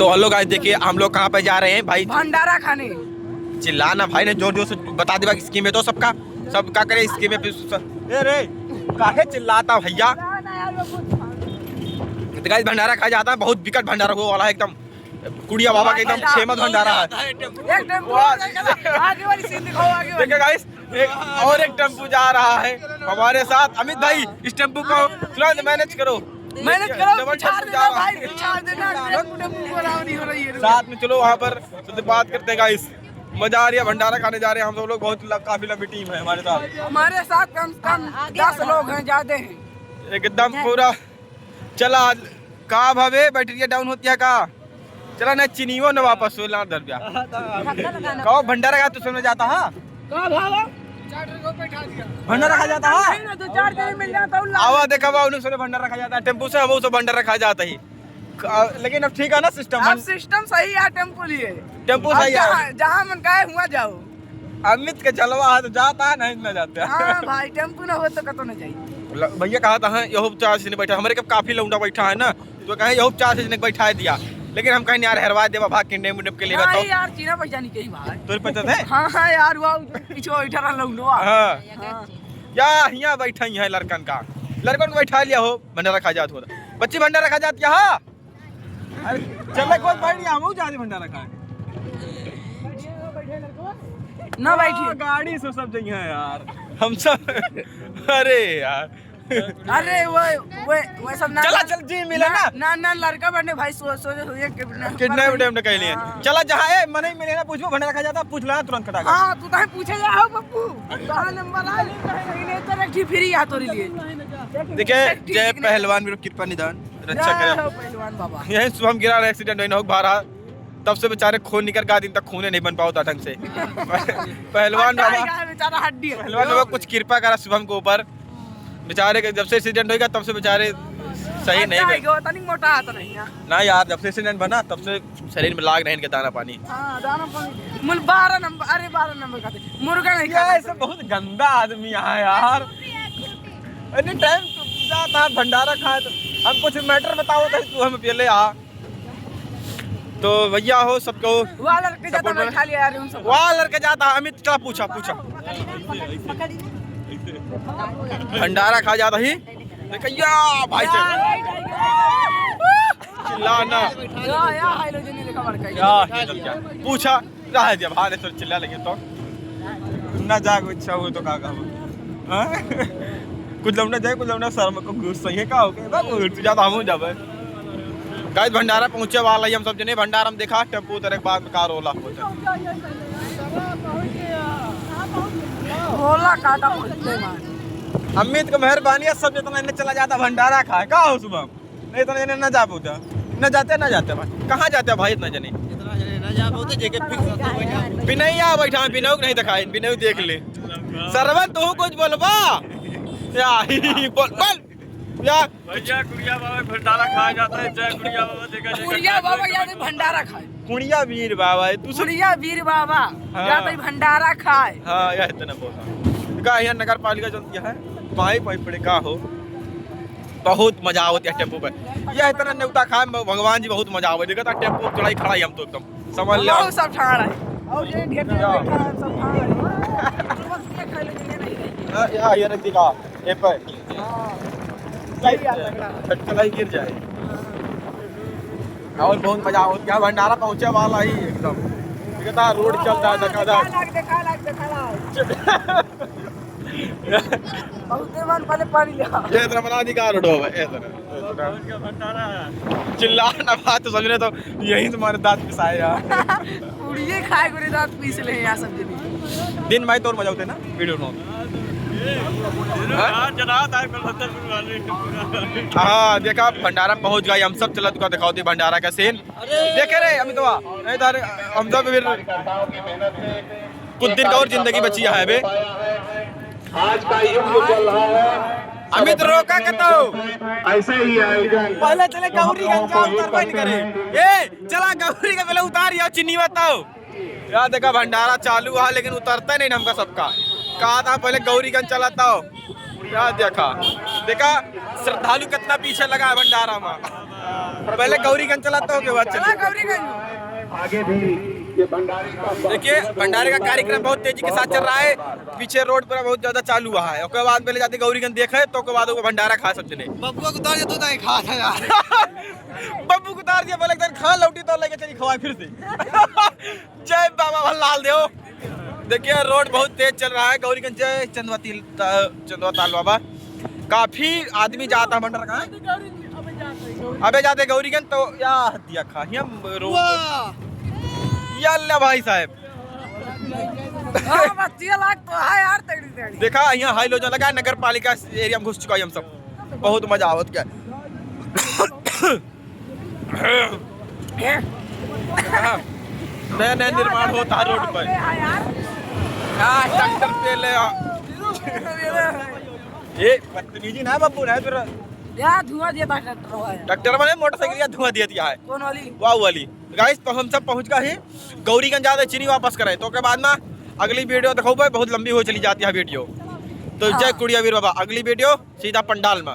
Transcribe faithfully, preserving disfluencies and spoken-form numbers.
तो हेलो गाइस, देखिए हम लोग कहाँ पे जा रहे हैं भाई। भंडारा खाने। चिल्ला ना भाई, ने जोर जोर से बता दे बाकी स्कीम है तो सबका, सब का करे स्कीम है फिर स-, ए रे, काहे चिल्लाता भैया? तो गाइस, भंडारा खाया जाता है, बहुत विकट भंडारा हुआ वाला है एकदम। कुड़िया बाबा का एकदम फेमस भंडारा है। एक टेम्पो वाह। और जाएगा ना, आगे वाली सीन दिखाओ, आगे वाली। देखिए गाइस, एक और एक टेम्पो जा रहा है हमारे साथ। अमित भाई, इस टेम्पो को तुरंत मैनेज करो। मैनेज करो, डबल पिछाड़ टेम्पो जा देना रहा भाई, है। पिछाड़ देना, टेम्पो, टेम्पो को रावनी हो रही है। साथ में चलो, वहाँ पर सबसे बात करते हैं गाइस। मजा आ रही है, भंडारा खाने जा रहे हैं हम सब लोग। बहुत ल-, काफी लंबी टीम है हमारे साथ। हमारे साथ कम से कम दस लोग हैं, ज्यादा हैं। एकदम पूरा चला। का भावे, बैटरिया डाउन होती है का? चला ना, चिनियो ना वापस हो, लार धर गया। कहो, भंडारा खाए तू समझ जाता है? का भावा? भंडारा खाए जाता है? नहीं ना, दो चार जने मिल जाता हूँ, लार आवा देखा बा, उन्हें सुने भंडारा खाए जाता है, टेम्पो से हम सब भंडारा खाए जाता ही। क-, लेकिन अब ठीक है ना सिस्टम? अब सिस्टम सही है टेम्पो लिए। टेम्पो अब सही है। जहाँ, जहाँ मन का है, हुआ जाओ। अमित के जलवा है तो जाता है, नहीं ना जाता है। हाँ भाई, टेम्पो ना हो तो कतो ना जाई। ल-, भैया कहा था, हाँ, यहो चार से नहीं बैठा, हमारे कब काफी लौंडा बैठा है ना, तो कहे यहो चार से नहीं बैठा दिया, लेकिन हम कहें यार, हरवा देवा भाग किडनैप उडनैप के लिए हाँ बताओ। यार, चीना पैसा नहीं कहीं भाई। तोरे पता है? हाँ, हाँ यार, वो पीछे बैठा रहा लौंडवा। हाँ। हाँ। या हियाँ बैठा ही है लड़कन का, लड़कन को बैठा लिया हो, भंडारा खा जात हो। बच्ची भंडारा खा जात यहाँ। अरे, चल, कोई बैठ गया, हम जा रहे भंडारा खाए। ना बैठिए। हाँ, गाड़ी से सब जगह है यार, हम सब। अरे यार। अरे, वो, वो, वो सब ना, चला, चल, जी मिले ना, ना। ना, ना, लड़का बने भाई, सो, सो, सो, ये किडनैप, किडनैप उडनैप न कहले। हाँ। चला, जहाँ, ए, मनई मिले ना, पूछबो, भंडारा खा जाता, पूछ ला, तुरंत कटा गया। हाँ, तू तो है पूछे जा हो, पप्पू, कहाँ नंबर आए? नहीं, नहीं, तो रखी फ्री आ तोरे लिए। देखे, एक ठीक जय नहीं। पहलवान मेरे कृपा निदान। रक्षा जय करे। हो पहलवान बाबा। यही शुभम गिरा रहा, एक्सीडेंट हुई ना हो बारह, तब से बेचारे खून निकल का दिन तक खूने नहीं बन पावता ढंग से। पहलवान हड्डी बाबा, है बेचारा, हड्डी है। पहलवान बाबा कुछ कृपा करा शुभम के ऊपर। बेचारे के जब से एक्सीडेंट होइगा तब से बेचारे सही नहीं हड्डा बने। है, तनिक मोटा हाथ नहीं है। ना यार, जब से एक्सीडेंट बना तब से शरीर में लाग नहीं इनके दाना पानी। हाँ, दाना पानी। मुल बारह नंबर, अरे बारह नंबर का थे। मुर्गा नहीं ये खाना। ऐसे बहुत गंदा आदमी है यार। एनी टाइम तू पूछा था भंडारा खाए तो हम कुछ मैटर बताओ तो तू हमें पहले आ। तो भैया हो सबको वाह लड़के ज्यादा support बैठा लिया यार उन सब। वाह लड़के ज्यादा अमित का पूछा, पूछा। भंडारा खा जाता ही। देखा या भाई से। चिल्ला ना। या, या, हाय लो, जनी देखा बड़का। या, ये तो क्या? पूछा। रह दिया, भारे तो चिल्ला लगे तो। ना जाए को इच्छा हो तो का कहबो? हाँ? कुछ लौंडा जाए, कुछ लौंडा शर्म को गुस्सा ये का हो गया? बा, वो तू जा तो हम जाबे। गाइस, भंडारा पहुँचे वाला है, हम सब जने भंडारा में देखा, टेम्पो उतरे के बाद में का रोला होता है। रोला काटा पहुँचते मार। अमित को मेहरबानी है, सब जितना इन्हें चला जाता भंडारा खाए। का हो शुभम? नहीं, इतना जने ना जा पाते। ना जाते, ना जाते भाई। कहाँ जाते भाई इतना जने? इतना जने ना जा पाते, जेके fix रहता है। बिनैया बैठा है, बिनऊ के नहीं दिखाई, बिनऊ देख ले। सरवन, तू कुछ बोलबा? या, बोल, बोल। या। भैया, कुड़िया बाबा भंडारा खाया जाता है। जय कुड़िया बाबा, देखा जाए। कुड़िया बाबा याद है भंडारा खाए। कुड़िया वीर बाबा है, तू सब कुड़िया वीर बाबा, हाँ। या तो भंडारा खाए। हाँ, यह इतना बोला। का यहाँ नगर पालिका जनती है, पाई पाई पड़े का हो। बहुत मजा आवत है टेम्पो पे। यह इतना नेवता खाए में भगवान जी बहुत मजा आवे। देखा था टेम्पो चढ़ाई खड़ा ही हम तो एकदम समझ ले। बहुत सब ठाड़ है। और ये ढेर ढेर बैठा है, सब ठाड़ है। तुरंत ये खा ले, ये नहीं रही। हाँ, या, ये रख दिखा, ये पे। हाँ। सही है, लग रहा है। झटका नहीं गिर जाए। और बहुत मजा आवत क्या भंडारा पहुँचे वाला ही एकदम। देखा था रोड चलता है धकाधक। देखा लाग, देखा लाग, देखा लाग। बहुते मन पहले पानी लिया। ये इतना बना अधिकार उठो भाई, ये इतना। चिल्ला ना बात तो समझ रहे तो यही तुम्हारे दांत पिसाए यार। पूड़िये खाए गोरे दांत पीस ले यार सब जने। दिन भाई तोर मजा होते ना वीडियो में। हाँ? हाँ, देखा भंडारा पहुंच गई, हम सब चला तुका दिखाओ दे भंडारा का सीन। देखे रे अमितवा, इधर हम सब फिर कुछ दिन का और जिंदगी बची है बे। आज का युग जो चल रहा है, अमित रोका कतो। ऐसा ही आयोजन। पहले चले गौरीगंज का उतर बंद करे। ए, चला गौरी का पहले उतार या चीनी बताओ। या देखा भंडारा चालू है लेकिन उतरते नहीं हमका सबका। कहा था पहले गौरीगंज चलाता हो। या देखा, देखा श्रद्धालु कितना पीछे लगा है भंडारा में। पहले गौरीगंज चला तो ओके बाद चला चलिए। गौरीगंज। देखिए, भंडारे का कार्यक्रम बहुत तेजी के साथ चल रहा है। पीछे रोड पर बहुत ज्यादा चालू हुआ है। ओके बाद पहले जाते गौरीगंज देखे तो ओके बाद वो भंडारा खा सकते हैं। बबुआ को उतार दे, तू तो खा था यार। बब्बू को उतार दिया, बोले, "एक दिन खा लौटी तो लेके चली खवाए फिर से।" जय बाबा भल्लाल देव। देखिए, रोड बहुत तेज चल रहा है। गौरीगंज जय चंदवा तिल-, त-, चंदवा ताल बाबा। काफी आदमी जाता है भंडारा का। अबे जाते गौरीगंज तो या दिया खा, हिया रो-, वाह। या अल्लाह भाई साहब। हाँ, बस ये लाग तो है यार, तगड़ी तगड़ी। देखा, यहाँ हाई लो जो लगा, नगर पालिका एरिया में घुस चुका है हम सब। बहुत मजा आवत क्या। नया नया निर्माण होता है रोड पर। हाँ, ट्रैक्टर पे ले आ। ये बदतमीजी ना बब्बू ना फिर। या धुआं देता ट्रैक्टर वाला। ट्रैक्टर वाले मोटरसाइकिल का धुआं दिया दिया है। कौन वाली? वाह वाली। गाइस, तो हम सब पहुँच गए हैं गौरीगंज, जाते चीनी वापस करें तो के बाद में अगली वीडियो दिखाऊंगा। बहुत लंबी हो चली जाती है वीडियो। तो जय हाँ। कुड़िया वीर बाबा, अगली वीडियो सीधा पंडाल में।